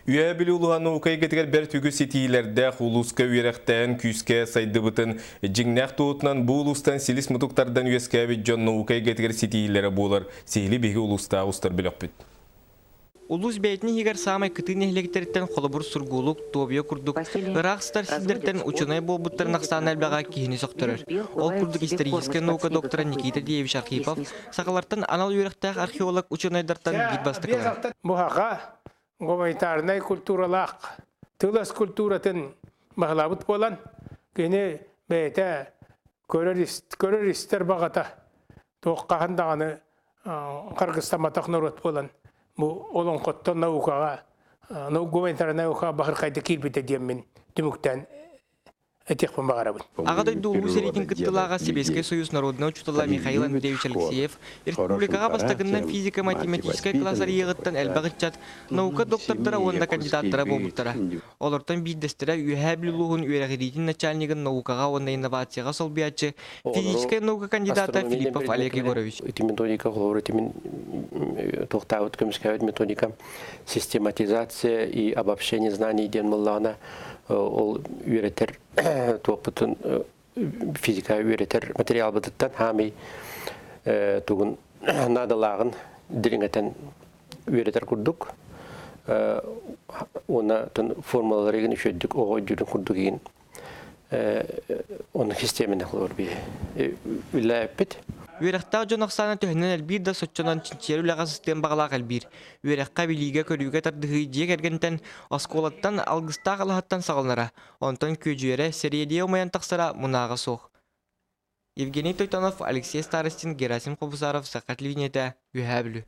Үөһээ Бүлүү улууһа наука эйгэтигэр бэрт үгүс ситиһиилэрдээх улууска үөрэхтээһин күүскэ сайдыбытын дьиҥнээх туоһутунан бу улуустан силис-мутук тардан үөскээбит дьон наука эйгэтигэр ситиһиилэрэ буолар. Сиһили биһиги улуустааҕы устар бөлөхпүт. Улуус бэйэтин иһигэр саамай кытыы нэһилиэктэриттэн холобур Сургуулук, Туобуйа курдук ыраах сытар сирдэртэн учуонай буолбуттарын ахсаана элбэҕэ киһини сөхтөрөр. Ол курдук историческай наука доктора Никита Деевич Архипов сахалартан анал үөрэхтээх археолог учуонайдартан биир бастакылара. Бу саха гуманитарнай культуралаах тыл-өс культуратын баһылаабыт буолан, кини бэйэтэ көрөр-истэр баҕата туох хаһан даҕаны харгыстамматах норуот буолан, бу олоҥхоттон наукаҕа, гуманитарнай наукаҕа баһырхайда киирбитэ диэммин түмүктээн этиэхпин баҕарабын. Аҕа дойду Улуу сэриитин кыттыылааҕа Сэбиэскэй Союз народнай учуутала Михаил Андреевич Алексеев республикаҕа бастакыннан физико-математическай класс арыйыаҕыттан элбэх ыччат наука доктордара уонна кандидаттара буолбуттара. Олортон биирдэстэрэ Үөһээ Бүлүү улууһун үөрэҕириитин начальнигын наукаҕа уонна инновацияҕа солбуйааччы физическэй наука кандидата Филиппов Олег Егорович. Ити методика холобур ити туохтаабыт көмүскээбит методика систематизация и обобщение знаний диэн буоллаҕына ол үөрэтэр туохпутун физика үөрэтэр материалбытыттан хаамый тугун наадалааҕын дириҥэтэн үөрэтэр курдук уонна формулаларыгын үчүгэйдик оҕо өйдүүрүн курдук игин Онно систиэмэни холобур үлэлээппит. Үөрэхтээх дьон ахсаана төһөнөн элбиир да соччонон чинчийэр үлэҕэ сыстыан баҕалаах элбиир. Үөрэххэ, билиигэ-көрүүгэ тардыһыы дьиэ кэргэнтэн, оскуолаттан, алгыстаах алаһаттан саҕаланара. Онтон күөдьүйэрэ, сэриэдийэ умайан тахсара мунааҕа суох. Евгений Тойтонов, Алексей Старостин, Герасим Хобусаров, Саха телевидениетэ, Үөһээ Бүлүү.